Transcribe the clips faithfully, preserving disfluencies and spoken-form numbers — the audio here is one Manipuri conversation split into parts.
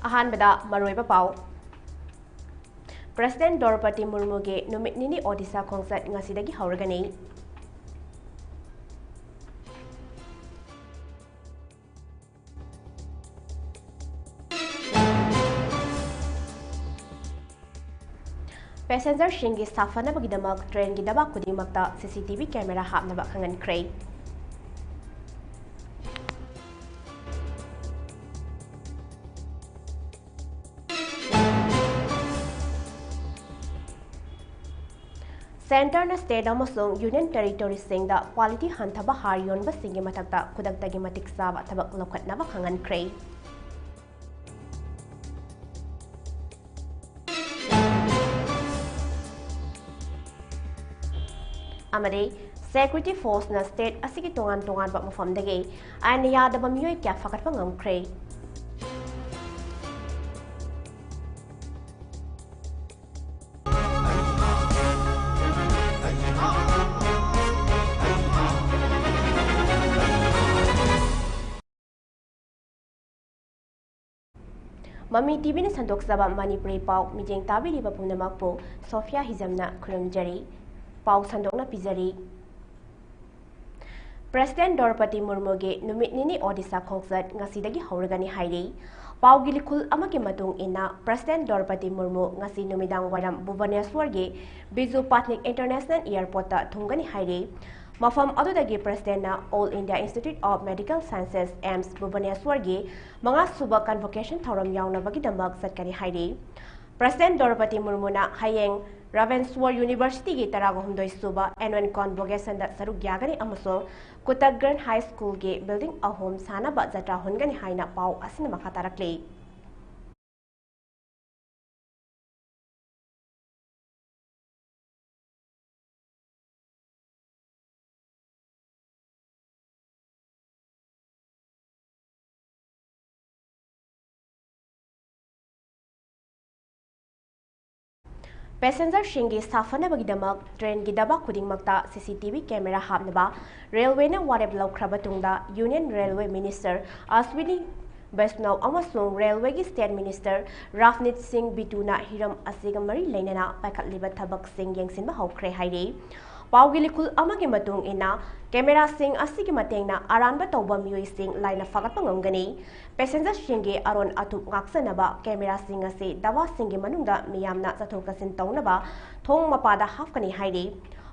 ꯑꯍꯥꯟꯕꯗ ꯃꯔꯨꯑꯣꯏꯕ ꯄꯥꯎ꯫ ꯄ꯭ꯔꯁꯤꯗꯦꯟ ꯗ꯭ꯔꯧꯄꯗꯤ ꯃꯨꯔꯃꯨꯒꯤ ꯅꯨꯃꯤꯠ ꯅꯤꯅꯤ ꯑꯣꯗꯤꯁꯥ ꯈꯣꯡꯆꯠ ꯉꯁꯤꯗꯒꯤ ꯍꯧꯔꯒꯅꯤ꯫ ꯄꯦꯁꯦꯟꯖꯔꯁꯤꯡꯒꯤ ꯁꯥꯐꯅꯕꯒꯤꯗꯃꯛ ꯇ꯭ꯔꯦꯟꯒꯤ ꯗꯕꯥ ꯈꯨꯗꯤꯡꯃꯛꯇ ꯁꯤ ꯁꯤ ꯇꯤ ꯚꯤ ꯀꯦꯃꯦꯔꯥ ꯍꯥꯞꯅꯕ ꯈꯪꯍꯟꯈ꯭ꯔꯦ꯫ ꯁꯦꯟꯇꯔꯅ ꯁ꯭ꯇꯦꯠ ꯑꯃꯁꯨꯡ ꯌꯨꯅꯤꯌꯟ ꯇꯦꯔꯤꯇꯣꯔꯤꯁꯤꯡꯗ ꯀ꯭ꯋꯥꯂꯤꯇꯤ ꯍꯟꯊꯕ ꯍꯥꯔ ꯌꯣꯟꯕꯁꯤꯡꯒꯤ ꯃꯊꯛꯇ ꯈꯨꯗꯛꯇꯒꯤ ꯃꯇꯤꯛ ꯆꯥꯕ ꯊꯕꯛ ꯂꯧꯈꯠꯅꯕ ꯈꯪꯍꯟꯈ꯭ꯔꯦ꯫ ꯑꯃꯗꯤ ꯁꯦꯀ꯭ꯌꯨꯔꯤꯇꯤ ꯐꯣꯔꯁꯅ ꯁ꯭ꯇꯦꯠ ꯑꯁꯤꯒꯤ ꯇꯣꯉꯥꯟ ꯇꯣꯉꯥꯟꯕ ꯃꯐꯝꯗꯒꯤ ꯑꯥꯏꯟꯅ ꯌꯥꯗꯕ ꯃꯤꯑꯣꯏ ꯀꯌꯥ ꯐꯒꯠꯄ ꯉꯝꯈ꯭ꯔꯦ꯫ ꯃꯃꯤ ꯇꯤ ꯚꯤꯅ ꯁꯟꯗꯣꯛꯆꯕ ꯃꯅꯤꯄꯨꯔꯤ ꯄꯥꯎ ꯃꯤꯠꯌꯦꯡ ꯇꯥꯕꯤꯔꯤꯕ ꯄꯨꯝꯅꯃꯛꯄꯨ ꯁꯣꯐꯤꯌꯥ ꯍꯤꯖꯝꯅ ꯈꯨꯔꯨꯝꯖꯔꯤ꯫ ꯄꯥꯎ ꯁꯟꯗꯣꯛꯅ ꯄꯤꯖꯔꯤ꯫ ꯄ꯭ꯔꯁꯤꯗꯦꯟ ꯗ꯭ꯔꯧꯄꯗꯤ ꯃꯨꯔꯃꯨꯒꯤ ꯅꯨꯃꯤꯠ ꯅꯤꯅꯤ ꯑꯣꯗꯤꯁꯥ ꯈꯣꯡꯆꯠ ꯉꯁꯤꯗꯒꯤ ꯍꯧꯔꯒꯅꯤ ꯍꯥꯏꯔꯤ꯫ ꯄꯥꯎꯒꯤ ꯂꯤꯈꯨꯜ ꯑꯃꯒꯤ ꯃꯇꯨꯡ ꯏꯟꯅ, ꯄ꯭ꯔꯁꯤꯗꯦꯟ ꯗ꯭ꯔꯧꯄꯗꯤ ꯃꯨꯔꯃꯨ ꯉꯁꯤ ꯅꯨꯃꯤꯗꯥꯡ ꯋꯥꯏꯔꯝ ꯚꯨꯕꯅꯦꯁ꯭ꯋꯔꯒꯤ ꯕꯤꯖꯨ ꯄꯥꯠꯅꯤꯛ ꯏꯟꯇꯔꯅꯦꯁꯅꯦꯜ ꯑꯦꯌꯔꯄꯣꯔꯠꯇ ꯊꯨꯡꯒꯅꯤ ꯍꯥꯏꯔꯤ꯫ ꯃꯐꯝ ꯑꯗꯨꯗꯒꯤ ꯄ꯭ꯔꯁꯤꯗꯦꯟꯅ All India Institute of Medical Sciences, AIIMS ꯚꯨꯕꯅꯦꯁ꯭ꯋꯔꯒꯤ ꯃꯉꯥꯁꯨꯕ ꯀꯟꯚꯣꯀꯦꯁꯟ ꯊꯧꯔꯝ ꯌꯥꯎꯅꯕꯒꯤꯗꯃꯛ ꯆꯠꯀꯅꯤ ꯍꯥꯏꯔꯤ꯫ ꯄ꯭ꯔꯁꯤꯗꯦꯟ ꯗ꯭ꯔꯧꯄꯗꯤ ꯃꯨꯔꯃꯨꯅ ꯍꯌꯦꯡ ꯔꯥꯚꯦꯟꯁ꯭ꯋꯔ ꯌꯨꯅꯤꯚꯔꯁꯤꯇꯤꯒꯤ ꯇꯔꯥꯒ ꯍꯨꯝꯗꯣꯏ ꯁꯨꯕ ꯑꯦꯅꯨꯋꯦꯜ ꯀꯟꯚꯣꯀꯦꯁꯟꯗ ꯁꯔꯨꯛ ꯌꯥꯒꯅꯤ ꯑꯃꯁꯨꯡ ꯀꯨꯇꯛꯒ꯭ꯔꯟ ꯍꯥꯏ ꯁ꯭ꯀꯨꯜꯒꯤ ꯕꯤꯜꯗꯤꯡ ꯑꯍꯨꯝ ꯁꯥꯅꯕ ꯖꯇ꯭ꯔꯥ ꯍꯨꯟꯒꯅꯤ ꯍꯥꯏꯅ ꯄꯥꯎ ꯑꯁꯤꯅ ꯃꯈꯥ ꯇꯥꯔꯛꯂꯤ꯫ ꯄꯦꯁꯦꯟꯖꯔꯁꯤꯡꯒꯤ ꯁꯥꯐꯅꯕꯒꯤꯗꯃꯛ ꯇ꯭ꯔꯦꯟꯒꯤ ꯗꯕꯥ ꯈꯨꯗꯤꯡꯃꯛꯇ ꯁꯤ ꯁꯤ ꯇꯤ ꯚꯤ ꯀꯦꯃꯦꯔꯥ ꯍꯥꯞꯅꯕ ꯔꯦꯜꯋꯦꯅ ꯋꯥꯔꯦꯞ ꯂꯧꯈ꯭ꯔꯕ ꯇꯨꯡꯗ, ꯌꯨꯅꯤꯌꯟ ꯔꯦꯜꯋꯦ ꯃꯤꯅꯤꯁꯇꯔ ꯑꯁ꯭ꯋꯤꯅꯤ ꯕꯩꯁꯅꯧ ꯑꯃꯁꯨꯡ ꯔꯦꯜꯋꯦꯒꯤ ꯁ꯭ꯇꯦꯠ ꯃꯤꯅꯤꯁꯇꯔ ꯔꯥꯐꯅꯤꯠ ꯁꯤꯡ ꯕꯤꯇꯨꯅ ꯍꯤꯔꯝ ꯑꯁꯤꯒ ꯃꯔꯤ ꯂꯩꯅꯅ ꯄꯥꯏꯈꯠꯂꯤꯕ ꯊꯕꯛꯁꯤꯡ ꯌꯦꯡꯁꯤꯟꯕ ꯍꯧꯈ꯭ꯔꯦ ꯍꯥꯏꯔꯤ꯫ ꯄꯥꯎꯒꯤ ꯂꯤꯈꯨꯜ ꯑꯃꯒꯤ ꯃꯇꯨꯡ ꯏꯟꯅ, ꯀꯦꯃꯦꯔꯥꯁꯤꯡ ꯑꯁꯤꯒꯤ ꯃꯇꯦꯡꯅ ꯑꯔꯥꯟꯕ ꯇꯧꯕ ꯃꯤꯑꯣꯏꯁꯤꯡ ꯂꯥꯏꯅ ꯐꯥꯒꯠꯄ ꯉꯝꯒꯅꯤ꯫ ꯄꯦꯁꯦꯟꯖꯔꯁꯤꯡꯒꯤ ꯑꯔꯣꯟ ꯑꯊꯨꯞ ꯉꯥꯛꯆꯅꯕ ꯀꯦꯃꯦꯔꯥꯁꯤꯡ ꯑꯁꯤ ꯗꯕꯥꯁꯤꯡꯒꯤ ꯃꯅꯨꯡꯗ ꯃꯤꯌꯥꯝꯅ ꯆꯠꯊꯣꯛ ꯆꯠꯁꯤꯟ ꯇꯧꯅꯕ ꯊꯣꯡ ꯃꯄꯥꯗ ꯍꯥꯞꯀꯅꯤ ꯍꯥꯏꯔꯤ꯫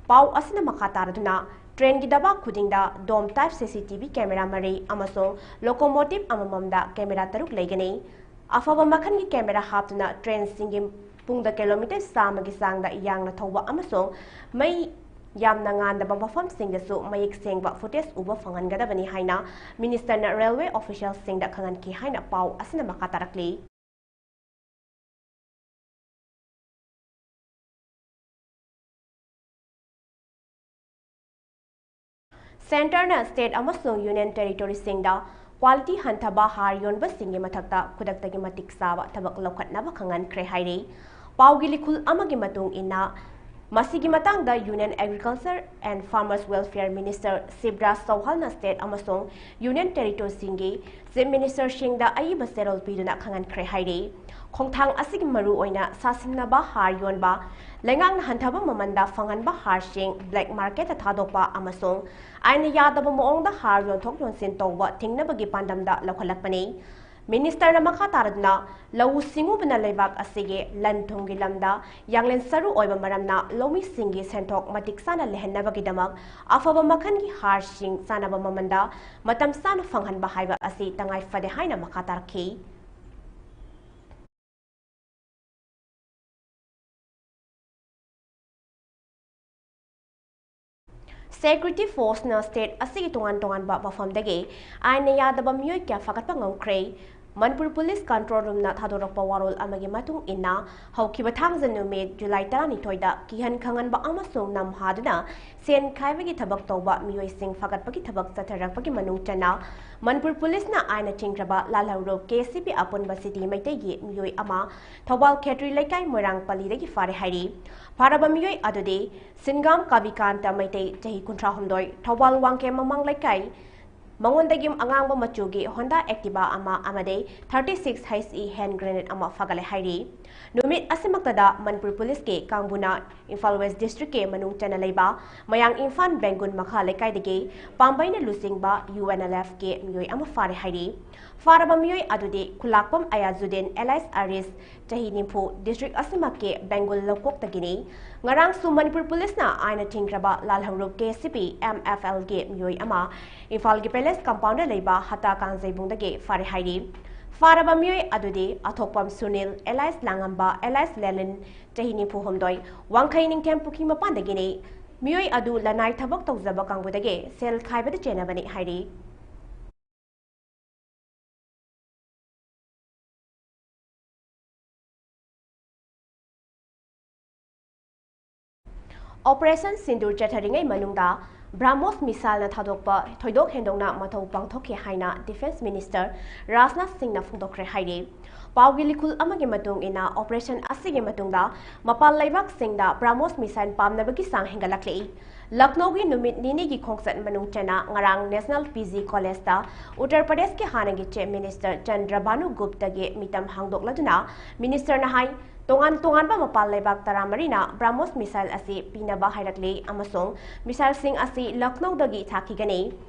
ꯄꯥꯎ ꯑꯁꯤꯅ ꯃꯈꯥ ꯇꯥꯔꯗꯨꯅ, ꯇ꯭ꯔꯦꯟꯒꯤ ꯗꯕꯥ ꯈꯨꯗꯤꯡꯗ ꯗꯣꯝ type C C T V camera ꯃꯔꯤ ꯑꯃꯁꯨꯡ ꯂꯣꯀꯣꯃꯣꯇꯤꯚ ꯑꯃꯃꯝꯗ ꯀꯦꯃꯦꯔꯥ ꯇꯔꯨꯛ ꯂꯩꯒꯅꯤ꯫ ꯑꯐꯕ ꯃꯈꯜꯒꯤ ꯀꯦꯃꯦꯔꯥ ꯍꯥꯞꯇꯨꯅ ꯇ꯭ꯔꯦꯟꯁꯤꯡꯒꯤ ꯄꯨꯡꯗ ꯀꯤꯂꯣꯃꯤꯇꯔ ꯆꯥꯝꯃꯒꯤ ꯆꯥꯡꯗ ꯌꯥꯡꯅ ꯊꯧꯕ ꯑꯃꯁꯨꯡ ꯃꯩ ꯌꯥꯝꯅ ꯉꯥꯟꯗꯕ ꯃꯐꯝꯁꯤꯡꯗꯁꯨ ꯃꯌꯦꯛ ꯁꯦꯡꯕ ꯐꯨꯇꯦꯖ ꯎꯕ ꯐꯪꯍꯟꯒꯗꯕꯅꯤ ꯍꯥꯏꯅ ꯃꯤꯅꯤꯁꯇꯔꯅ ꯔꯦꯜꯋꯦ ꯑꯣꯐꯤꯁꯤꯌꯦꯜꯁꯤꯡꯗ ꯈꯪꯍꯟꯈꯤ ꯍꯥꯏꯅ ꯄꯥꯎ ꯑꯁꯤꯅ ꯃꯈꯥ ꯇꯥꯔꯛꯂꯤ꯫ ꯁꯦꯟꯇꯔꯅ ꯁ꯭ꯇꯦꯠ ꯑꯃꯁꯨꯡ ꯌꯨꯅꯤꯌꯟ ꯇꯦꯔꯤꯇꯣꯔꯤꯁꯤꯡꯗ ꯀ꯭ꯋꯥꯂꯤꯇꯤ ꯍꯟꯊꯕ ꯍꯥꯔ ꯌꯣꯟꯕꯁꯤꯡꯒꯤ ꯃꯊꯛꯇ ꯈꯨꯗꯛꯇꯒꯤ ꯃꯇꯤꯛ ꯆꯥꯕ ꯊꯕꯛ ꯂꯧꯈꯠꯅꯕ ꯈꯪꯍꯟꯈ꯭ꯔꯦ ꯍꯥꯏꯔꯤ꯫ ꯄꯥꯎꯒꯤ ꯂꯤꯈꯨꯜ ꯑꯃꯒꯤ ꯃꯇꯨꯡ ꯏꯟꯅ, ꯃꯁꯤꯒꯤ ꯃꯇꯥꯡꯗ Union Agriculture and Farmers Welfare Minister Shivraj ꯆꯧꯍꯥꯜꯅ ꯁ꯭ꯇꯦꯠ ꯑꯃꯁꯨꯡ ꯌꯨꯅꯤꯌꯟ ꯇꯦꯔꯤꯇꯣꯔꯤꯁꯤꯡꯒꯤ ꯆꯤꯐ ꯃꯤꯅꯤꯁꯇꯔꯁꯤꯡꯗ ꯑꯏꯕ ꯆꯦꯔꯣꯜ ꯄꯤꯗꯨꯅ ꯈꯪꯍꯟꯈ꯭ꯔꯦ ꯍꯥꯏꯔꯤ꯫ ꯈꯣꯡꯊꯥꯡ ꯑꯁꯤꯒꯤ ꯃꯔꯨꯑꯣꯏꯅ ꯁꯥꯁꯤꯟꯅꯕ ꯍꯥꯔ ꯌꯣꯟꯕ, ꯂꯩꯉꯥꯛꯅ ꯍꯟꯊꯕ ꯃꯃꯜꯗ ꯐꯪꯍꯟꯕ ꯍꯥꯔꯁꯤꯡ ꯕ꯭ꯂꯦꯛ ꯃꯥꯔꯀꯦꯠꯇ ꯊꯥꯗꯣꯛꯄ ꯑꯃꯁꯨꯡ ꯑꯥꯏꯟꯅ ꯌꯥꯗꯕ ꯃꯑꯣꯡꯗ ꯍꯥꯔ ꯌꯣꯟꯊꯣꯛ ꯌꯣꯟꯁꯤꯟ ꯇꯧꯕ ꯊꯤꯡꯅꯕꯒꯤ ꯄꯥꯟꯗꯝꯗ ꯂꯧꯈꯠꯂꯛꯄꯅꯤ꯫ ꯃꯤꯅꯤꯁꯇꯔꯅ ꯃꯈꯥ ꯇꯥꯔꯗꯨꯅ, ꯂꯧꯎ ꯁꯤꯡꯎꯕꯅ ꯂꯩꯕꯥꯛ ꯑꯁꯤꯒꯤ ꯂꯟ ꯊꯨꯝꯒꯤ ꯂꯝꯗ ꯌꯥꯡꯂꯦꯟ ꯁꯔꯨ ꯑꯣꯏꯕ ꯃꯔꯝꯅ, ꯂꯧꯃꯤꯁꯤꯡꯒꯤ ꯁꯦꯟꯊꯣꯛ ꯃꯇꯤꯛ ꯆꯥꯅ ꯂꯩꯍꯟꯅꯕꯒꯤꯗꯃꯛ ꯑꯐꯕ ꯃꯈꯜꯒꯤ ꯍꯥꯔꯁꯤꯡ ꯆꯥꯅꯕ ꯃꯃꯜꯗ ꯃꯇꯝ ꯆꯥꯅ ꯐꯪꯍꯟꯕ ꯍꯥꯏꯕ ꯑꯁꯤ ꯇꯉꯥꯏ ꯐꯗꯦ ꯍꯥꯏꯅ ꯃꯈꯥ ꯇꯥꯔꯛꯈꯤ꯫ ꯁꯦꯀ꯭ꯌꯨꯔꯤꯇꯤ ꯐꯣꯔꯁꯅ ꯁ꯭ꯇꯦꯠ ꯑꯁꯤꯒꯤ ꯇꯣꯉꯥꯟ ꯇꯣꯉꯥꯟꯕ ꯃꯐꯝꯗꯒꯤ ꯑꯥꯏꯟꯅ ꯌꯥꯗꯕ ꯃꯤꯑꯣꯏ ꯀꯌꯥ ꯐꯥꯒꯠꯄ ꯉꯝꯈ꯭ꯔꯦ꯫ ꯃꯅꯤꯄꯨꯔ ꯄꯨꯂꯤꯁ ꯀꯟꯇ꯭ꯔꯣꯜ ꯔꯨꯝꯅ ꯊꯥꯗꯣꯔꯛꯄ ꯋꯥꯔꯣꯜ ꯑꯃꯒꯤ ꯃꯇꯨꯡ ꯏꯟꯅ, ꯍꯧꯈꯤꯕ ꯊꯥꯡꯖ ꯅꯨꯃꯤꯠ, ꯖꯨꯂꯥꯏ ꯇꯔꯥꯅꯤꯊꯣꯏꯗ, ꯀꯤꯍꯟ ꯈꯪꯍꯟꯕ ꯑꯃꯁꯨꯡ ꯅꯝꯍꯥꯗꯨꯅ ꯁꯦꯟ ꯈꯥꯏꯕꯒꯤ ꯊꯕꯛ ꯇꯧꯕ ꯃꯤꯑꯣꯏꯁꯤꯡ ꯐꯥꯒꯠꯄꯒꯤ ꯊꯕꯛ ꯆꯠꯊꯔꯛꯄꯒꯤ ꯃꯅꯨꯡ ꯆꯟꯅ, ꯃꯅꯤꯄꯨꯔ ꯄꯨꯂꯤꯁꯅ ꯑꯥꯏꯟꯅ ꯊꯤꯡꯈ꯭ꯔꯕ ꯂꯥꯜꯍꯧꯔꯨꯞ ꯀꯦ ꯁꯤ ꯕꯤ ꯑꯄꯨꯟꯕ ꯁꯤꯇꯤ ꯃꯩꯇꯩꯒꯤ ꯃꯤꯑꯣꯏ ꯑꯃ ꯊꯧꯕꯥꯜ ꯈꯦꯇ꯭ꯔꯤ ꯂꯩꯀꯥꯏ ꯃꯣꯏꯔꯥꯡꯄꯜꯂꯤꯗꯒꯤ ꯐꯥꯔꯦ ꯍꯥꯏꯔꯤ꯫ ꯐꯥꯔꯕ ꯃꯤꯑꯣꯏ ꯑꯗꯨꯗꯤ ꯁꯤꯟꯒꯥꯝ ꯀꯕꯤꯀꯥꯟꯇ ꯃꯩꯇꯩ, ꯆꯍꯤ ꯀꯨꯟꯊ꯭ꯔꯥꯍꯨꯝꯗꯣꯏ, ꯊꯧꯕꯥꯜ ꯋꯥꯡꯈꯦꯝ ꯃꯃꯥꯡ ꯂꯩꯀꯥꯏ ꯃꯉꯣꯟꯗꯒꯤ ꯑꯉꯥꯡꯕ ꯃꯆꯨꯒꯤ Honda Activa ꯑꯃ ꯑꯃꯗꯤ thirty six H E hand grenade ꯑꯃ ꯐꯥꯒꯠꯂꯦ ꯍꯥꯏꯔꯤ꯫ ꯅꯨꯃꯤꯠ ꯑꯁꯤꯃꯛꯇꯗ ꯃꯅꯤꯄꯨꯔ ꯄꯨꯂꯤꯁꯀꯤ ꯀꯥꯡꯕꯨꯅ ꯏꯝꯐꯥꯜ ꯋꯦꯁ ꯗꯤꯁꯇ꯭ꯔꯤꯛꯀꯤ ꯃꯅꯨꯡ ꯆꯟꯅ ꯂꯩꯕ ꯃꯌꯥꯡ ꯏꯝꯐꯥꯜ ꯕꯦꯡꯒꯨꯜ ꯃꯈꯥ ꯂꯩꯀꯥꯏꯗꯒꯤ ꯄꯥꯝꯕꯩꯅ ꯂꯨꯆꯤꯡꯕ U N L F ꯀꯤ ꯃꯤꯑꯣꯏ ꯑꯃ ꯐꯥꯔꯦ ꯍꯥꯏꯔꯤ꯫ ꯐꯥꯔꯕ ꯃꯤꯑꯣꯏ ꯑꯗꯨꯗꯤ ꯈꯨꯂꯥꯛꯄꯝ ꯑꯌꯥꯖꯨꯗꯤꯟ alias ꯑꯔꯤꯁ, ꯆꯍꯤ ꯅꯤꯐꯨ, ꯗꯤꯁꯇ꯭ꯔꯤꯛ ꯑꯁꯤꯃꯛꯀꯤ ꯕꯦꯡꯒꯨꯜ ꯂꯧꯀꯣꯛꯇꯒꯤꯅꯤ꯫ ꯉꯔꯥꯡꯁꯨ ꯃꯅꯤꯄꯨꯔ ꯄꯨꯂꯤꯁꯅ ꯑꯥꯏꯟꯅ ꯊꯤꯡꯈ꯭ꯔꯕ ꯂꯥꯜꯍꯧꯂꯨꯞ K C P M F L ꯒꯤ ꯃꯤꯑꯣꯏ ꯑꯃ ꯏꯝꯐꯥꯜꯒꯤ ꯄꯦꯂꯦꯁ ꯀꯝꯄꯥꯎꯟꯗ ꯂꯩꯕ ꯍꯇꯥ ꯀꯥꯡꯖꯩꯕꯨꯡꯗꯒꯤ ꯐꯥꯔꯦ ꯍꯥꯏꯔꯤ꯫ ꯐꯥꯔꯕ ꯃꯤꯑꯣꯏ ꯑꯗꯨꯗꯤ ꯑꯊꯣꯛꯄꯝ ꯁꯨꯅꯤꯜ alias ꯂꯥꯡꯉꯝꯕ alias ꯂꯦꯂꯤꯟ, ꯆꯍꯤ ꯅꯤꯐꯨ ꯍꯨꯝꯗꯣꯏ, ꯋꯥꯡꯈꯩ ꯅꯤꯡꯊꯦꯝ ꯄꯨꯈ꯭ꯔꯤ ꯃꯄꯥꯟꯗꯒꯤꯅꯤ꯫ ꯃꯤꯑꯣꯏ ꯑꯗꯨ ꯂꯅꯥꯏ ꯊꯕꯛ ꯇꯧꯖꯕ ꯀꯥꯡꯕꯨꯗꯒꯤ ꯁꯦꯜ ꯈꯥꯏꯕꯗ ꯆꯦꯟꯅꯕꯅꯤ ꯍꯥꯏꯔꯤ꯫ Operation ꯁꯤꯟꯗꯨꯔ ꯆꯠꯊꯔꯤꯉꯩ ꯃꯅꯨꯡꯗ BrahMos missileꯅ ꯊꯥꯗꯣꯛꯄ ꯊꯣꯏꯗꯣꯛ ꯍꯦꯟꯗꯣꯛꯅ ꯃꯊꯧ ꯄꯥꯡꯊꯣꯛꯈꯤ ꯍꯥꯏꯅ Defence Minister ꯔꯥꯖꯅꯥꯊ ꯁꯤꯡꯅ ꯐꯣꯡꯗꯣꯛꯈ꯭ꯔꯦ ꯍꯥꯏꯔꯤ꯫ ꯄꯥꯎꯒꯤ ꯂꯤꯈꯨꯜ ꯑꯃꯒꯤ ꯃꯇꯨꯡ ꯏꯟꯅ, operation ꯑꯁꯤꯒꯤ ꯃꯇꯨꯡꯗ ꯃꯄꯥꯟ ꯂꯩꯕꯥꯛꯁꯤꯡꯗ BrahMos missile ꯄꯥꯝꯅꯕꯒꯤ ꯆꯥꯡ ꯍꯦꯟꯒꯠꯂꯛꯂꯤ꯫ ꯂꯈꯅꯧꯒꯤ ꯅꯨꯃꯤꯠ ꯅꯤꯅꯤꯒꯤ ꯈꯣꯡꯆꯠ ꯃꯅꯨꯡ ꯆꯟꯅ ꯉꯔꯥꯡ National P G Collegeꯇ ꯎꯠꯇꯔ ꯄ꯭ꯔꯗꯦꯁꯀꯤ ꯍꯥꯟꯅꯒꯤ Chief Minister ꯆꯟꯗ꯭ꯔꯕꯥꯅꯨ ꯒꯨꯞꯇꯒꯤ ꯃꯤꯇꯝ ꯍꯥꯡꯗꯣꯛꯂꯗꯨꯅ ministerꯅ ꯍꯥꯏ, ꯇꯣꯉꯥꯟ ꯇꯣꯉꯥꯟꯕ ꯃꯄꯥꯟ ꯂꯩꯕꯥꯛ ꯇꯔꯥꯃꯔꯤꯅ BrahMos missile ꯑꯁꯤ ꯄꯤꯅꯕ ꯍꯥꯏꯔꯛꯂꯤ ꯑꯃꯁꯨꯡ missileꯁꯤꯡ ꯑꯁꯤ ꯂꯈꯅꯧꯗꯒꯤ ꯊꯥꯈꯤꯒꯅꯤ꯫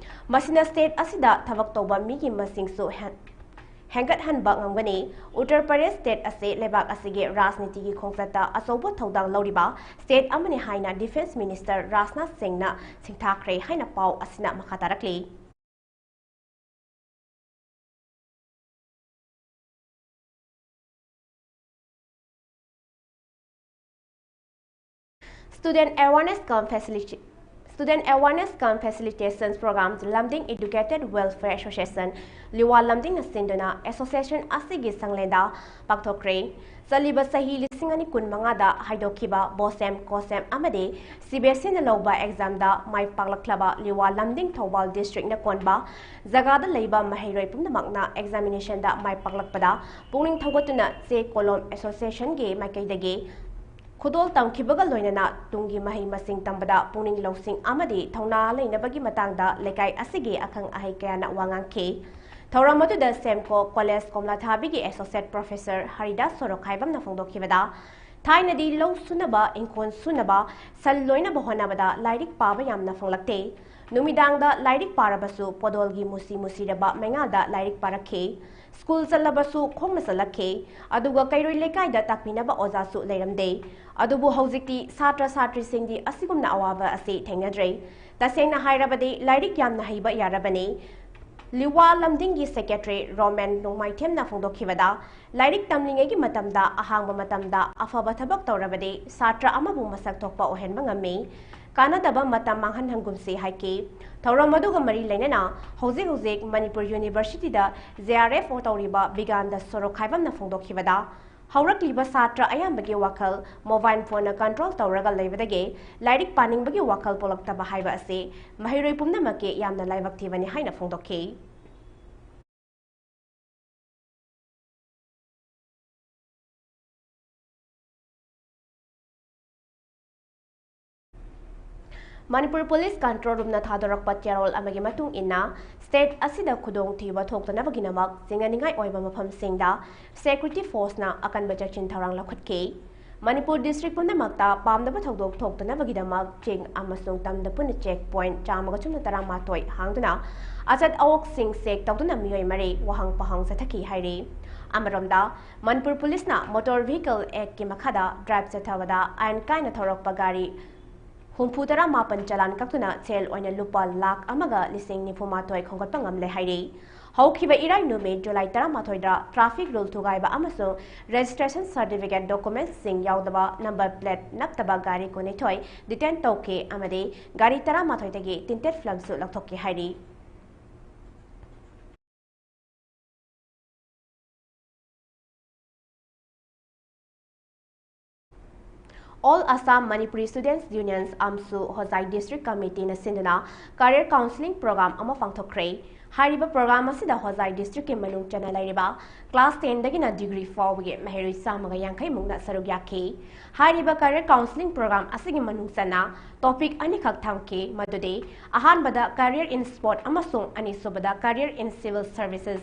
ꯃꯁꯤꯅ state ꯑꯁꯤꯗ ꯊꯕꯛ ꯇꯧꯕ ꯃꯤꯒꯤ ꯃꯁꯤꯡꯁꯨ ꯍꯦꯟ-, ꯍꯦꯟꯒꯠꯍꯟꯕ ꯉꯝꯒꯅꯤ꯫ ꯎꯠꯇꯔ ꯄ꯭ꯔꯗꯦꯁ state ꯑꯁꯤ ꯂꯩꯕꯥꯛ ꯑꯁꯤꯒꯤ ꯔꯥꯖꯅꯤꯇꯤꯒꯤ ꯈꯣꯡꯆꯠꯇ ꯑꯆꯧꯕ ꯊꯧꯗꯥꯡ ꯂꯧꯔꯤꯕ state ꯑꯃꯅꯤ ꯍꯥꯏꯅ Defence Minister ꯔꯥꯖꯅꯥꯊ ꯁꯤꯡꯅ ꯁꯤꯡꯊꯥꯈ꯭ꯔꯦ ꯍꯥꯏꯅ ꯄꯥꯎ ꯑꯁꯤꯅ ꯃꯈꯥ ꯇꯥꯔꯛꯂꯤ꯫ Student Awareness cum Facilita-, Student Awareness cum Facilitation Program Lumding Educated Welfare Association, ꯂꯤꯋꯥ ꯂꯝꯗꯤꯡꯅ ꯁꯤꯟꯗꯨꯅ association ꯑꯁꯤꯒꯤ ꯁꯪꯂꯦꯟꯗ ꯄꯥꯡꯊꯣꯛꯈ꯭ꯔꯦ꯫ ꯆꯠꯂꯤꯕ ꯆꯍꯤ ꯂꯤꯁꯤꯡ ꯑꯅꯤ ꯀꯨꯟꯃꯉꯥꯗ ꯍꯥꯏꯗꯣꯛꯈꯤꯕ BOSEM, COSEM ꯑꯃꯗꯤ CBSEꯅ ꯂꯧꯕ examꯗ ꯃꯥꯏ ꯄꯥꯛꯂꯛꯂꯕ ꯂꯤꯋꯥ ꯂꯝꯗꯤꯡ ꯊꯧꯕꯥꯜ districtꯅ ꯀꯣꯟꯕ ꯖꯒꯥꯗ ꯂꯩꯕ ꯃꯍꯩꯔꯣꯏ ꯄꯨꯝꯅꯃꯛꯅ examinationꯗ ꯃꯥꯏ ꯄꯥꯛꯂꯛꯄꯗ ꯄꯨꯛꯅꯤꯡ ꯊꯧꯒꯠꯇꯨꯅ ꯆꯦ ꯀꯣꯂꯣꯝ associationꯒꯤ ꯃꯥꯏꯀꯩꯗꯒꯤ ꯈꯨꯗꯣꯜ ꯇꯝꯈꯤꯕꯒ ꯂꯣꯏꯅꯅ ꯇꯨꯡꯒꯤ ꯃꯍꯩ ꯃꯁꯤꯡ ꯇꯝꯕꯗ ꯄꯨꯛꯅꯤꯡ ꯂꯧꯁꯤꯡ ꯑꯃꯗꯤ ꯊꯧꯅꯥ ꯂꯩꯅꯕꯒꯤ ꯃꯇꯥꯡꯗ ꯂꯩꯀꯥꯏ ꯑꯁꯤꯒꯤ ꯑꯈꯪ ꯑꯍꯩ ꯀꯌꯥꯅ ꯋꯥ ꯉꯥꯡꯈꯤ꯫ ꯊꯧꯔꯝ ꯑꯗꯨꯗ ꯁꯦꯝꯀꯣ ꯀꯣꯂꯦꯖ ꯀꯣꯝꯂꯥꯊꯥꯕꯤꯒꯤ ꯑꯦꯁꯣꯁꯤꯌꯦꯠ ꯄ꯭ꯔꯣꯐꯦꯁꯔ ꯍꯔꯤꯗꯥꯁ ꯁꯣꯔꯣꯈꯥꯏꯕꯝꯅ ꯐꯣꯡꯗꯣꯛꯈꯤꯕꯗ, ꯊꯥꯏꯅꯗꯤ ꯂꯧ ꯁꯨꯅꯕ, ꯏꯪꯈꯣꯜ ꯁꯨꯅꯕ, ꯁꯟ ꯂꯣꯏꯅꯕ ꯍꯣꯠꯅꯕꯗ ꯂꯥꯏꯔꯤꯛ ꯄꯥꯕ ꯌꯥꯝꯅ ꯐꯪꯂꯛꯇꯦ꯫ ꯅꯨꯃꯤꯗꯥꯡꯗ ꯂꯥꯏꯔꯤꯛ ꯄꯥꯔꯕꯁꯨ ꯄꯣꯗꯣꯜꯒꯤ ꯃꯨꯁꯤ ꯃꯨꯁꯤꯔꯕ ꯃꯩꯉꯥꯜꯗ ꯂꯥꯏꯔꯤꯛ ꯄꯥꯔꯛꯈꯤ꯫ ꯁ꯭ꯀꯨꯜ ꯆꯠꯂꯕꯁꯨ ꯈꯣꯡꯅ ꯆꯠꯂꯛꯈꯤ꯫ ꯑꯗꯨꯒ ꯀꯩꯔꯣꯏ ꯂꯩꯀꯥꯏꯗ ꯇꯥꯛꯄꯤꯅꯕ ꯑꯣꯖꯥꯁꯨ ꯂꯩꯔꯝꯗꯦ꯫ ꯑꯗꯨꯕꯨ ꯍꯧꯖꯤꯛꯇꯤ ꯁꯥꯇ꯭ꯔ ꯁꯥꯇ꯭ꯔꯤꯁꯤꯡꯗꯤ ꯑꯁꯤꯒꯨꯝꯅ ꯑꯋꯥꯕ ꯑꯁꯤ ꯊꯦꯡꯅꯗ꯭ꯔꯦ꯫ ꯇꯁꯦꯡꯅ ꯍꯥꯏꯔꯕꯗꯤ ꯂꯥꯏꯔꯤꯛ ꯌꯥꯝꯅ ꯍꯩꯕ ꯌꯥꯔꯕꯅꯤ꯫ ꯂꯤꯋꯥ ꯂꯝꯗꯤꯡꯒꯤ ꯁꯦꯀ꯭ꯔꯦꯇꯔꯤ ꯔꯣꯃꯦꯟ ꯅꯣꯡꯃꯥꯏꯊꯦꯝꯅ ꯐꯣꯡꯗꯣꯛꯈꯤꯕꯗ, ꯂꯥꯏꯔꯤꯛ ꯇꯝꯂꯤꯉꯩꯒꯤ ꯃꯇꯝꯗ ꯑꯍꯥꯡꯕ ꯃꯇꯝꯗ ꯑꯐꯕ ꯊꯕꯛ ꯇꯧꯔꯕꯗꯤ ꯁꯥꯇ꯭ꯔ ꯑꯃꯕꯨ ꯃꯁꯛ ꯊꯣꯛꯄ ꯑꯣꯏꯍꯟꯕ ꯉꯝꯃꯤ꯫ ꯀꯥꯟꯅꯗꯕ ꯃꯇꯝ ꯃꯥꯡꯍꯟꯍꯟꯒꯨꯝꯁꯤ ꯍꯥꯏꯈꯤ꯫ ꯊꯧꯔꯝ ꯑꯗꯨꯒ ꯃꯔꯤ ꯂꯩꯅꯅ ꯍꯧꯖꯤꯛ ꯍꯧꯖꯤꯛ ꯃꯅꯤꯄꯨꯔ ꯌꯨꯅꯤꯚꯔꯁꯤꯇꯤꯗ ꯖꯦ ꯑꯥꯔ ꯑꯦꯐ ꯇꯧꯔꯤꯕ ꯕꯤꯒꯥꯟꯗ ꯁꯣꯔꯣꯈꯥꯏꯕꯝꯅ ꯐꯣꯡꯗꯣꯛꯈꯤꯕꯗ, ꯍꯧꯔꯛꯂꯤꯕ ꯁꯥꯇ꯭ꯔ ꯑꯌꯥꯝꯕꯒꯤ ꯋꯥꯈꯜ ꯃꯣꯕꯥꯏꯜ ꯐꯣꯟꯅ ꯀꯟꯇ꯭ꯔꯣꯜ ꯇꯧꯔꯒ ꯂꯩꯕꯗꯒꯤ ꯂꯥꯏꯔꯤꯛ ꯄꯥꯅꯤꯡꯕꯒꯤ ꯋꯥꯈꯜ ꯄꯣꯛꯂꯛꯇꯕ ꯍꯥꯏꯕ ꯑꯁꯤ ꯃꯍꯩꯔꯣꯏ ꯄꯨꯝꯅꯃꯛꯀꯤ ꯌꯥꯝꯅ ꯂꯥꯏꯕꯛ ꯊꯤꯕꯅꯤ ꯍꯥꯏꯅ ꯐꯣꯡꯗꯣꯛꯈꯤ꯫ ꯃꯅꯤꯄꯨꯔ ꯄꯨꯂꯤꯁ ꯀꯟꯇ꯭ꯔꯣꯜ ꯔꯨꯝꯅ ꯊꯥꯗꯣꯔꯛꯄ ꯆꯦꯔꯣꯜ ꯑꯃꯒꯤ ꯃꯇꯨꯡ ꯏꯟꯅ, ꯁ꯭ꯇꯦꯠ ꯑꯁꯤꯗ ꯈꯨꯗꯣꯡꯊꯤꯕ ꯊꯣꯛꯇꯅꯕꯒꯤꯗꯃꯛ ꯆꯤꯡꯅꯅꯤꯡꯉꯥꯏ ꯑꯣꯏꯕ ꯃꯐꯝꯁꯤꯡꯗ ꯁꯦꯀ꯭ꯌꯨꯔꯤꯇꯤ ꯐꯣꯔꯁꯅ ꯑꯀꯟꯕ ꯆꯦꯛꯁꯤꯟ ꯊꯧꯔꯥꯡ ꯂꯧꯈꯠꯈꯤ꯫ ꯃꯅꯤꯄꯨꯔ ꯗꯤꯁꯇ꯭ꯔꯤꯛ ꯄꯨꯝꯅꯃꯛꯇ ꯄꯥꯝꯗꯕ ꯊꯧꯗꯣꯛ ꯊꯣꯛꯇꯅꯕꯒꯤꯗꯃꯛ ꯆꯤꯡ ꯑꯃꯁꯨꯡ ꯇꯝꯗ ꯄꯨꯟꯅ ꯆꯦꯛ ꯄꯣꯏꯟꯠ ꯆꯥꯝꯃꯒ ꯆꯨꯝꯅ ꯇꯔꯥꯃꯥꯊꯣꯏ ꯍꯥꯡꯗꯨꯅ ꯑꯆꯠ ꯑꯋꯣꯛꯁꯤꯡ ꯆꯦꯛ ꯇꯧꯗꯨꯅ ꯃꯤꯑꯣꯏ ꯃꯔꯤ ꯋꯥꯍꯪ ꯄꯥꯎꯍꯪ ꯆꯠꯊꯈꯤ ꯍꯥꯏꯔꯤ꯫ ꯑꯃꯔꯣꯝꯗ, ꯃꯅꯤꯄꯨꯔ ꯄꯨꯂꯤꯁꯅ ꯃꯣꯇꯣꯔ ꯚꯤꯍꯤꯀꯜ ꯑꯦꯛꯀꯤ ꯃꯈꯥꯗ ꯗ꯭ꯔꯥꯏꯚ ꯆꯠꯊꯕꯗ ꯑꯥꯏꯟ ꯀꯥꯏꯅ ꯊꯧꯔꯛꯄ ꯒꯥꯔꯤ ꯍꯨꯝꯐꯨ ꯇꯔꯥ ꯃꯥꯄꯟ ꯆꯂꯥꯟ ꯀꯛꯇꯨꯅ ꯁꯦꯜ ꯑꯣꯏꯅ ꯂꯨꯄꯥ ꯂꯥꯈ ꯑꯃꯒ ꯂꯤꯁꯤꯡ ꯅꯤꯐꯨ ꯃꯥꯊꯣꯏ ꯈꯣꯝꯒꯠꯄ ꯉꯝꯂꯦ ꯍꯥꯏꯔꯤ꯫ ꯍꯧꯈꯤꯕ ꯏꯔꯥꯏ ꯅꯨꯃꯤꯠ ꯖꯨꯂꯥꯏ ꯇꯔꯥꯃꯥꯊꯣꯏꯗ ꯇ꯭ꯔꯥꯐꯤꯛ ꯔꯨꯜ ꯊꯨꯒꯥꯏꯕ ꯑꯃꯁꯨꯡ ꯔꯦꯖꯤꯁꯇ꯭ꯔꯦꯁꯟ ꯁꯥꯔꯇꯤꯐꯤꯀꯦꯠ ꯗꯣꯀꯨꯃꯦꯟꯠꯁꯤꯡ ꯌꯥꯎꯗꯕ ꯅꯝꯕꯔ ꯄ꯭ꯂꯦꯠ ꯅꯞꯇꯕ ꯒꯥꯔꯤ ꯀꯨꯟꯅꯤꯊꯣꯏ ꯗꯤꯇꯦꯟ ꯇꯧꯈꯤ ꯑꯃꯗꯤ ꯒꯥꯔꯤ ꯇꯔꯥꯃꯥꯊꯣꯏꯗꯒꯤ ꯇꯤꯟꯇꯦꯠ ꯐꯤꯂꯝꯁꯨ ꯂꯧꯊꯣꯛꯈꯤ ꯍꯥꯏꯔꯤ꯫ All Assam Manipuri Students Unions, ꯑꯝꯁꯨ, ꯍꯣꯖꯥꯏ ꯗꯤꯁꯇ꯭ꯔꯤꯛ ꯀꯃꯤꯇꯤꯅ ꯁꯤꯟꯗꯨꯅ ꯀꯦꯔꯤꯌꯔ ꯀꯥꯎꯟꯁꯤꯂꯤꯡ ꯄ꯭ꯔꯣꯒ꯭ꯔꯥꯝ ꯑꯃ ꯄꯥꯡꯊꯣꯛꯈ꯭ꯔꯦ꯫ ꯍꯥꯏꯔꯤꯕ ꯄ꯭ꯔꯣꯒ꯭ꯔꯥꯝ ꯑꯁꯤꯗ ꯍꯣꯖꯥꯏ ꯗꯤꯁꯇ꯭ꯔꯤꯛꯀꯤ ꯃꯅꯨꯡ ꯆꯟꯅ ꯂꯩꯔꯤꯕ ꯀ꯭ꯂꯥꯁ ꯇꯦꯟꯗꯒꯤꯅ ꯗꯤꯒ꯭ꯔꯤ ꯐꯥꯎꯕꯒꯤ ꯃꯍꯩꯔꯣꯏ ꯆꯥꯝꯃꯒ ꯌꯥꯡꯈꯩ ꯃꯨꯛꯅ ꯁꯔꯨꯛ ꯌꯥꯈꯤ꯫ ꯍꯥꯏꯔꯤꯕ ꯀꯦꯔꯤꯌꯔ ꯀꯥꯎꯟꯁꯤꯂꯤꯡ ꯄ꯭ꯔꯣꯒ꯭ꯔꯥꯝ ꯑꯁꯤꯒꯤ ꯃꯅꯨꯡ ꯆꯟꯅ ꯇꯣꯄꯤꯛ ꯑꯅꯤꯈꯛ ꯊꯝꯈꯤ, ꯃꯗꯨꯗꯤ ꯑꯍꯥꯟꯕꯗ Career in Sport ꯑꯃꯁꯨꯡ ꯑꯅꯤꯁꯨꯕꯗ Career in Civil Services꯫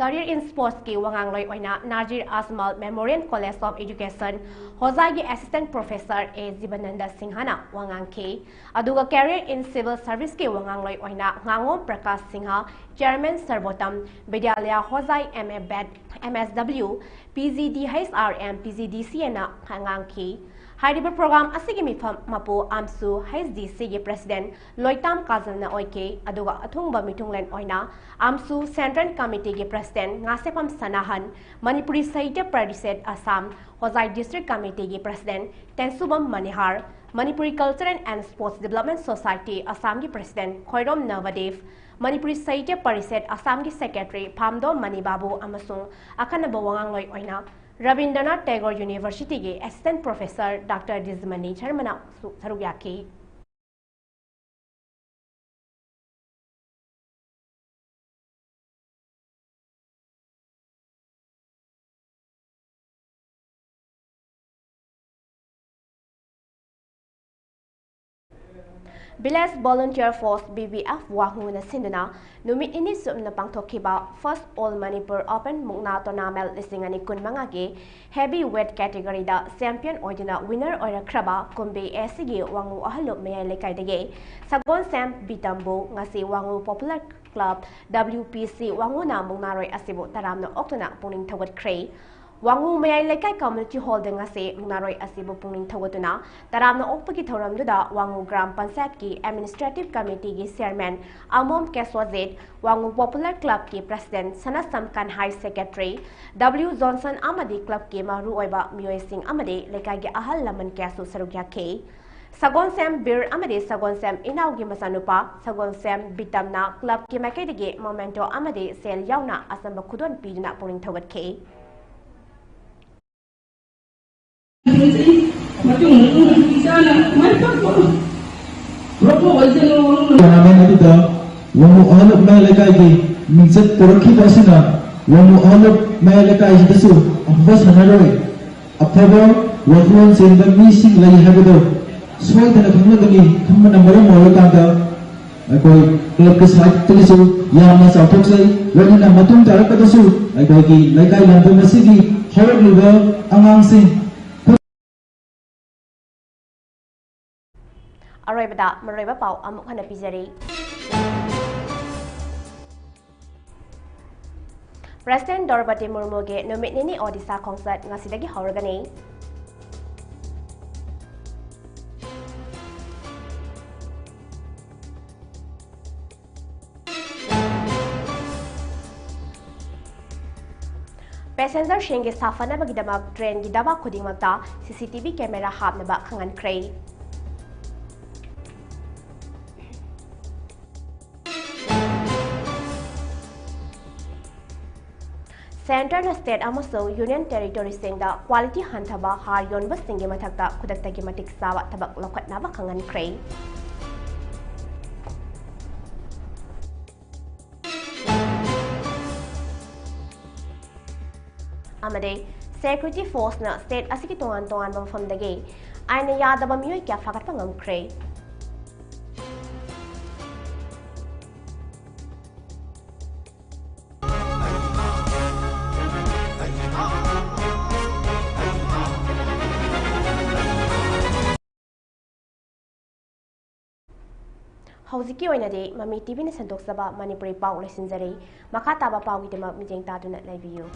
Career in Sportsꯀꯤ ꯋꯥꯉꯥꯡꯂꯣꯏ ꯑꯣꯏꯅ ꯅꯥꯖꯤꯔ ꯑꯖꯃꯜ Memorial College of Education ꯍꯣꯖꯥꯏꯒꯤ Assistant Professor ꯑꯦ ꯖꯤꯕꯅꯟꯗ ꯁꯤꯡꯍꯅ ꯋꯥ ꯉꯥꯡꯈꯤ꯫ ꯑꯗꯨꯒ Career in Civil Serviceꯀꯤ ꯋꯥꯉꯥꯡꯂꯣꯏ ꯑꯣꯏꯅ ꯉꯥꯉꯣꯝ Prakash Singh, Chairman ꯁꯔꯕꯣꯇꯝ ꯕꯤꯗ꯭ꯌꯥꯂꯌꯥ Hojai, M A B.Ed, M S W, P G D H R M, P G D C Aꯅ ꯉꯥꯡꯈꯤ꯫ ꯍꯥꯏꯔꯤꯕ ꯄ꯭ꯔꯣꯒ꯭ꯔꯥꯝ ꯑꯁꯤꯒꯤ ꯃꯤꯐꯝ ꯃꯄꯨ ꯑꯥꯝꯁꯨ H D Cꯒꯤ President ꯂꯣꯏꯇꯥꯝ ꯀꯥꯖꯜꯅ ꯑꯣꯏꯈꯤ, ꯑꯗꯨꯒ ꯑꯊꯨꯡꯕ ꯃꯤꯊꯨꯡꯂꯦꯟ ꯑꯣꯏꯅ ꯑꯥꯝꯁꯨ Central Committeeꯒꯤ President ꯉꯥꯁꯦꯐꯝ Sanahan, Manipuri Sahitya parishad Assam Hojai District Committeeꯒꯤ President ꯇꯦꯟꯁꯨꯕꯝ ꯃꯅꯤꯍꯥꯔ, Manipuri Cultural and Sports Development Society ꯑꯁꯥꯝꯒꯤ President ꯈꯣꯏꯔꯣꯝ ꯅꯕꯗꯤꯞ, ꯃꯅꯤꯄꯨꯔꯤ ꯁꯥꯍꯤꯇ꯭ꯌ ꯄꯔꯤꯁꯠ ꯑꯁꯥꯝꯒꯤ Secretary ꯐꯥꯝꯗꯣꯝ ꯃꯅꯤꯕꯥꯕꯨ ꯑꯃꯁꯨꯡ ꯑꯈꯟꯅꯕ ꯋꯥꯉꯥꯡꯂꯣꯏ ꯑꯣꯏꯅ Rabindranath Tagore Universityꯒꯤ Assistant Professor Doctor ꯗꯤꯖꯃꯅꯤ ꯁꯔꯃꯅ ꯁꯔꯨꯛ ꯌꯥꯈꯤ꯫ Village Volunteer Force, V V F, ꯋꯥꯉꯨꯅ ꯁꯤꯟꯗꯨꯅ ꯅꯨꯃꯤꯠ ꯅꯤꯅꯤ ꯆꯨꯞꯅ ꯄꯥꯡꯊꯣꯛꯈꯤꯕ First All Manipur Open ꯃꯨꯛꯅꯥ Tournament ꯂꯤꯁꯤꯡ ꯑꯅꯤ ꯀꯨꯟꯃꯉꯥꯒꯤ Heavy Weight Categoryꯗ champion ꯑꯣꯏꯗꯨꯅ winner ꯑꯣꯏꯔꯛꯈ꯭ꯔꯕ ꯀꯨꯝꯕꯤ ꯑꯦꯁꯤꯒꯤ ꯋꯥꯉꯨ ꯑꯍꯜꯂꯨꯞ ꯃꯌꯥꯏ ꯂꯩꯀꯥꯏꯗꯒꯤ ꯁꯒꯣꯜꯁꯦꯝ ꯕꯤꯇꯝꯕꯨ ꯉꯁꯤ ꯋꯥꯉꯨ Popular Club, W P C, ꯋꯥꯉꯨꯅ ꯃꯨꯛꯅꯥꯔꯣꯏ ꯑꯁꯤꯕꯨ ꯇꯔꯥꯝꯅ ꯑꯣꯛꯇꯨꯅ ꯄꯨꯛꯅꯤꯡ ꯊꯧꯒꯠꯈ꯭ꯔꯦ꯫ ꯋꯥꯉꯨ ꯃꯌꯥꯏ ꯂꯩꯀꯥꯏ Community Hallꯗ ꯉꯁꯤ ꯃꯨꯛꯅꯥꯔꯣꯏ ꯑꯁꯤꯕꯨ ꯄꯨꯛꯅꯤꯡ ꯊꯧꯒꯠꯇꯨꯅ ꯇꯔꯥꯝꯅ ꯑꯣꯛꯄꯒꯤ ꯊꯧꯔꯝꯗꯨꯗ ꯋꯥꯉꯨ ꯒ꯭ꯔꯥꯝ ꯄꯟꯆꯥꯌꯠꯀꯤ Administrative Committeeꯒꯤ Chairman ꯑꯃꯣꯝ ꯀꯦꯁꯣꯖꯤꯠ, ꯋꯥꯉꯨ Popular Clubꯀꯤ President ꯁꯅꯥꯁꯝ ꯀꯟꯍꯥꯏ, Secretary W Johnson ꯑꯃꯗꯤ clubꯀꯤ ꯃꯔꯨꯑꯣꯏꯕ ꯃꯤꯑꯣꯏꯁꯤꯡ ꯑꯃꯗꯤ ꯂꯩꯀꯥꯏꯒꯤ ꯑꯍꯜ ꯂꯃꯟ ꯀꯌꯥꯁꯨ ꯁꯔꯨꯛ ꯌꯥꯈꯤ꯫ ꯁꯒꯣꯜꯁꯦꯝ ꯕꯤꯔ ꯑꯃꯗꯤ ꯁꯒꯣꯜꯁꯦꯝ ꯏꯅꯥꯎꯒꯤ ꯃꯆꯥꯅꯨꯄꯥ ꯁꯒꯣꯜꯁꯦꯝ ꯕꯤꯇꯝꯅ clubꯀꯤ ꯃꯥꯏꯀꯩꯗꯒꯤ memento ꯑꯃꯗꯤ ꯁꯦꯜ ꯌꯥꯎꯅ ꯑꯆꯝꯕ ꯈꯨꯗꯣꯜ ꯄꯤꯗꯨꯅ ꯄꯨꯛꯅꯤꯡ ꯊꯧꯒꯠꯈꯤ꯫ ꯃꯇꯨꯡ ꯃꯇꯨꯡ ꯃꯇꯨꯡ ꯆꯥꯅ ꯃꯥꯏ ꯄꯥꯛꯄ ꯄꯨꯔꯛꯄ ꯑꯣꯏꯁꯅꯨ꯫ Tournament ꯑꯗꯨꯗ ꯋꯥꯉꯨ ꯑꯍꯜꯂꯨꯞ ꯃꯌꯥꯏ ꯂꯩꯀꯥꯏꯒꯤ ꯃꯤꯡꯆꯠ ꯄꯨꯔꯛꯈꯤꯕ ꯑꯁꯤꯅ ꯋꯥꯉꯨ ꯑꯍꯜꯂꯨꯞ ꯃꯌꯥꯏ ꯂꯩꯀꯥꯏꯁꯤꯗꯁꯨ ꯑꯐꯕ ꯁꯥꯟꯅꯔꯣꯏ, ꯑꯐꯕ ꯋꯥꯈꯜꯂꯣꯟ ꯆꯦꯟꯕ ꯃꯤꯁꯤꯡ ꯂꯩ ꯍꯥꯏꯕꯗꯨ ꯁꯣꯏꯗꯅ ꯈꯪꯂꯒꯅꯤ꯫ ꯈꯪꯕꯅ ꯃꯔꯝ ꯑꯣꯏꯔꯀꯥꯟꯗ ꯑꯩꯈꯣꯏ ꯀ꯭ꯂꯕꯀꯤ ꯁꯥꯏꯠꯇꯒꯤꯁꯨ ꯌꯥꯝꯅ ꯆꯥꯎꯊꯣꯛꯆꯩ꯫ ꯂꯣꯏꯅꯅ ꯃꯇꯨꯡ ꯇꯥꯔꯛꯄꯗꯁꯨ ꯑꯩꯈꯣꯏꯒꯤ ꯂꯩꯀꯥꯏ ꯂꯝꯗꯝ ꯑꯁꯤꯒꯤ ꯍꯧꯔꯛꯂꯤꯕ ꯑꯉꯥꯡꯁꯤꯡ ꯑꯔꯣꯏꯕꯗ ꯃꯔꯨꯑꯣꯏꯕ ꯄꯥꯎ ꯑꯃꯨꯛ ꯍꯟꯅ ꯄꯤꯖꯔꯤ꯫ ꯄ꯭ꯔꯦꯁꯤꯗꯦꯟ ꯗ꯭ꯔꯧꯄꯗꯤ ꯃꯨꯔꯃꯨꯒꯤ ꯅꯨꯃꯤꯠ ꯅꯤꯅꯤ ꯑꯣꯗꯤꯁꯥ ꯈꯣꯡꯆꯠ ꯉꯁꯤꯗꯒꯤ ꯍꯧꯔꯒꯅꯤ꯫ ꯄꯦꯁꯦꯟꯖꯔꯁꯤꯡꯒꯤ ꯁꯥꯐꯅꯕꯒꯤꯗꯃꯛ ꯇ꯭ꯔꯦꯟꯒꯤ ꯗꯕꯥ ꯈꯨꯗꯤꯡꯃꯛꯇ ꯁꯤ ꯁꯤ ꯇꯤ ꯚꯤ ꯀꯦꯃꯦꯔꯥ ꯍꯥꯞꯅꯕ ꯈꯪꯍꯟꯈ꯭ꯔꯦ꯫ ꯁꯦꯟꯇꯔꯅ ꯁ꯭ꯇꯦꯠ ꯑꯃꯁꯨꯡ ꯌꯨꯅꯤꯌꯟ ꯇꯦꯔꯤꯇꯣꯔꯤꯁꯤꯡꯗ ꯀ꯭ꯋꯥꯂꯤꯇꯤ ꯍꯟꯊꯕ ꯍꯥꯔ ꯌꯣꯟꯕꯁꯤꯡꯒꯤ ꯃꯊꯛꯇ ꯈꯨꯗꯛꯇꯒꯤ ꯃꯇꯤꯛ ꯆꯥꯕ ꯊꯕꯛ ꯂꯧꯈꯠꯅꯕ ꯈꯪꯍꯟꯈ꯭ꯔꯦ꯫ ꯑꯃꯗꯤ ꯁꯦꯀ꯭ꯌꯨꯔꯤꯇꯤ ꯐꯣꯔꯁꯅ ꯁ꯭ꯇꯦꯠ ꯑꯁꯤꯒꯤ ꯇꯣꯉꯥꯟ ꯇꯣꯉꯥꯟꯕ ꯃꯐꯝꯗꯒꯤ ꯑꯥꯏꯟꯅ ꯌꯥꯗꯕ ꯃꯤꯑꯣꯏ ꯀꯌꯥ ꯐꯥꯒꯠꯄ ꯉꯝꯈ꯭ꯔꯦ꯫ ꯍꯧꯖꯤꯛꯀꯤ ꯑꯣꯏꯅꯗꯤ ꯃꯃꯤ ꯇꯤ ꯚꯤꯅ ꯁꯟꯗꯣꯛꯆꯕ ꯃꯅꯤꯄꯨꯔꯤ ꯄꯥꯎ ꯂꯣꯏꯁꯤꯟꯖꯔꯤ꯫ ꯃꯈꯥ ꯇꯥꯕ ꯄꯥꯎꯒꯤꯗꯃꯛ ꯃꯤꯠꯌꯦꯡ ꯇꯥꯗꯨꯅ ꯂꯩꯕꯤꯌꯨ꯫